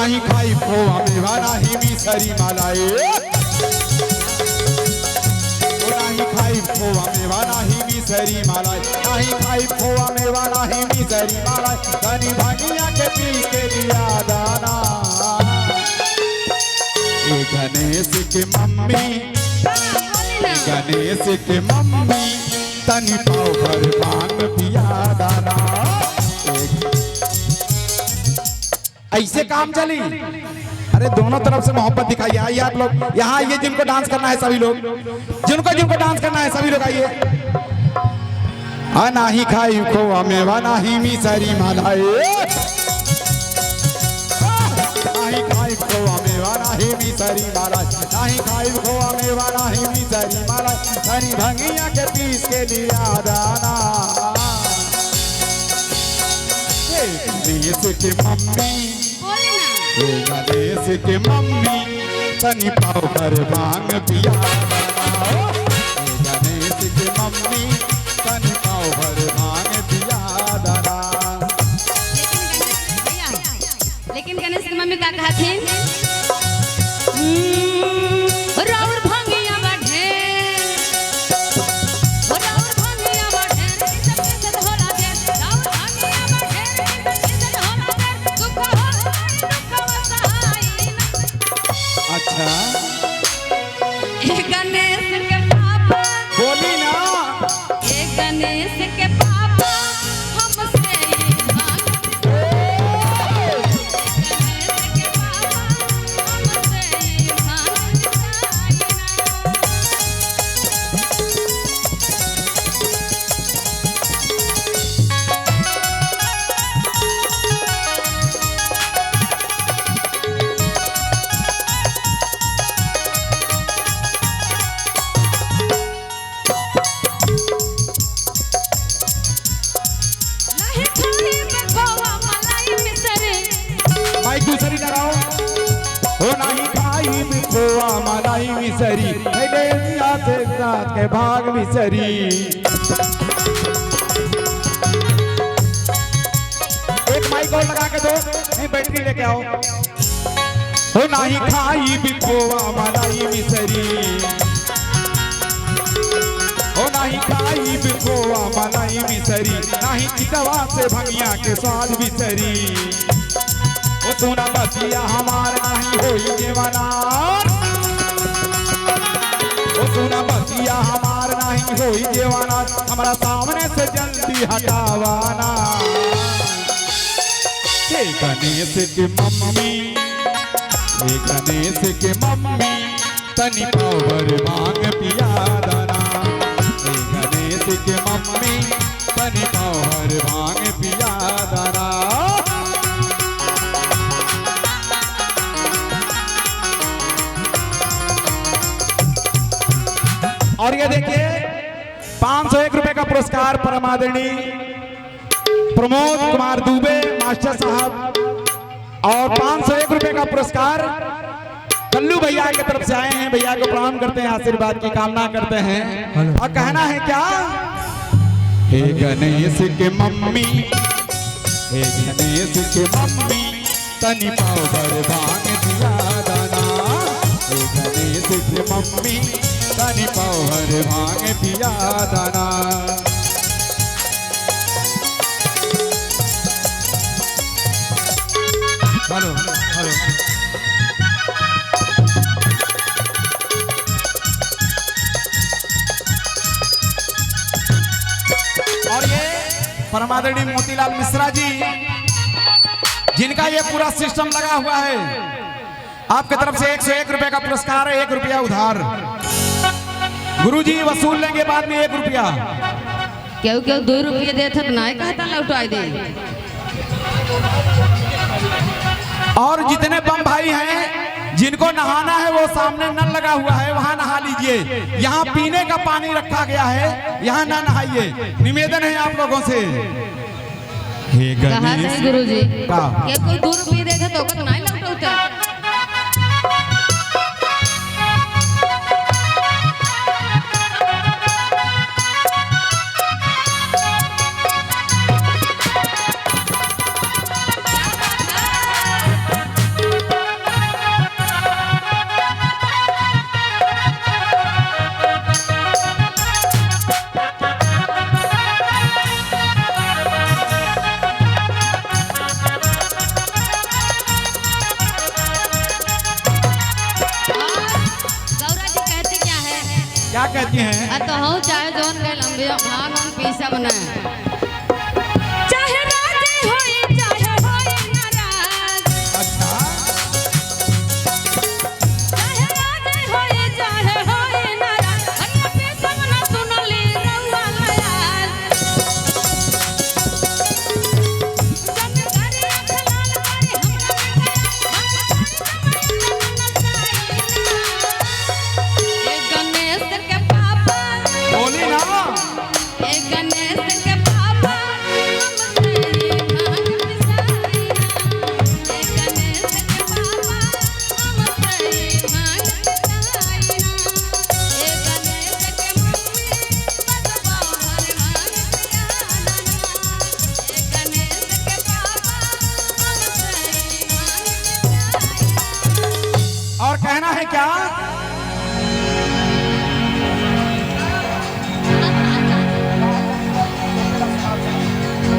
नाही खाई खोवा मेवा नाही मिसरी मलाई। ओ नाही खाई खोवा मेवा नाही मिसरी मलाई, नाही खाई खोवा मेवा नाही मिसरी मलाई, तनी भंगिया के पीस के लिया दाना। ए गणेश के मम्मी, गणेश के मम्मी तनी पाव भर भांग पिया दाना। ऐसे काम चली। अरे दोनों तरफ से मोहब्बत दिखाइए। आइए आप लोग यहाँ आइए, जिनको डांस करना है सभी लोग, जिनको जिनको डांस करना है सभी लोग आइए। आ नाही खाई खोवा मेवा नाही मिसरी मलाई, नाही खाई खोवा मेवा नाही मिसरी मलाई, नाही खाई खोवा मेवा नाही मिसरी मलाई, तनी भंगिया के पीस के लिया दाना। गणेश के मम्मी, गणेश के मम्मी तनी पाव भर भांग पिया दाना। गणेश के मम्मी तनी पाव भर भांग पिया दाना। लेकिन गणेश के मम्मी का कहा थी? राउर भंगिया बढ़े, राउर भंगिया बढ़े, सब के होला दे, राउर भंगिया बढ़े, सब होला दे, दुख हो दुख वसाई। अच्छा ए गणेश के पापा, बोली ना, ए गणेश के पापा हमसे ये भांग, गणेश के पापा हमसे ये भांग पिसाई ना। नहीं खाई में खोवा मलाई मिसरी, माइक दूसरी लगाओ। हो नहीं खाई में खोवा मलाई मिसरी, से साथ के भाग मिसरी। एक माइक और लगा के दो, नहीं बैटरी लेके आओ। हो नहीं खाई भी खोवा मलाई मिसरी, हो नहीं खाई भी खोवा मलाई मिसरी, नहीं कितवा से भंगिया के स्वाद बिसरी। ओ सुना बतिया हमार नहीं होई देवाना, ओ सुना बतिया हमार नहीं होई देवाना, हमारा सामने से जल्दी हटावाना। हे गणेश के मम्मी, हे गणेश के मम्मी तनी पाव भर भांग पिया दाना। हे गणेश के मम्मी तनी पाव भर भांग पिया दाना। और ये देखिए 501 रुपए का पुरस्कार परम आदरणीय प्रमोद कुमार दुबे मास्टर साहब, और 501 रुपए का पुरस्कार कल्लू भैया की तरफ से आए हैं। भैया को प्रणाम करते हैं, आशीर्वाद की कामना करते हैं। और कहना है क्या? हे गणेश के मम्मी, हे गणेश के मम्मी तनी पाव भर भांग पिया दाना। हे गणेश के मम्मी तनी पाव भर भांग पिया दाना। Hello hello. और ये परमादरणीय मोतीलाल मिश्रा जी, जिनका ये पूरा सिस्टम लगा हुआ है, आपके तरफ से 101 रुपए का पुरस्कार है, 1 रुपया उधार। गुरुजी वसूल लेंगे बाद में 1 रुपया। क्यों क्यों 2 रुपये देते तो नहीं कहता लौटाई दे। और जितने बम भाई हैं जिनको नहाना है वो सामने नल लगा हुआ है, वहां नहा लीजिए। यहाँ पीने का पानी रखा गया है, यहाँ ना नहाइए। निवेदन है आप लोगों से। हे गणेश गुरुजी, क्या कोई 2 रुपये देते तो नहीं लौटौता। कहती हैं? आ तो हो चाहे जोन गए लंबी भांग हम पीसा बना। चाहे राजी होई चाहे होई नाराज, अच्छा। चाहे राजी होई चाहे होई नाराज, भंगिया पीसा बना सुनली रउआ लयाल। जन करी आँख लाल करी हमरा में गणेश के पापा, बोली ना। ए गणेश के पापा, हमसे भांग पिसाई ना। ए गणेश के पापा, हमसे भांग पिसाई ना। ए गणेश के मम्मी, बस बाहर भांग पियाना ना। ए गणेश के पापा, हमसे भांग पिसाई ना। और कहना है क्या?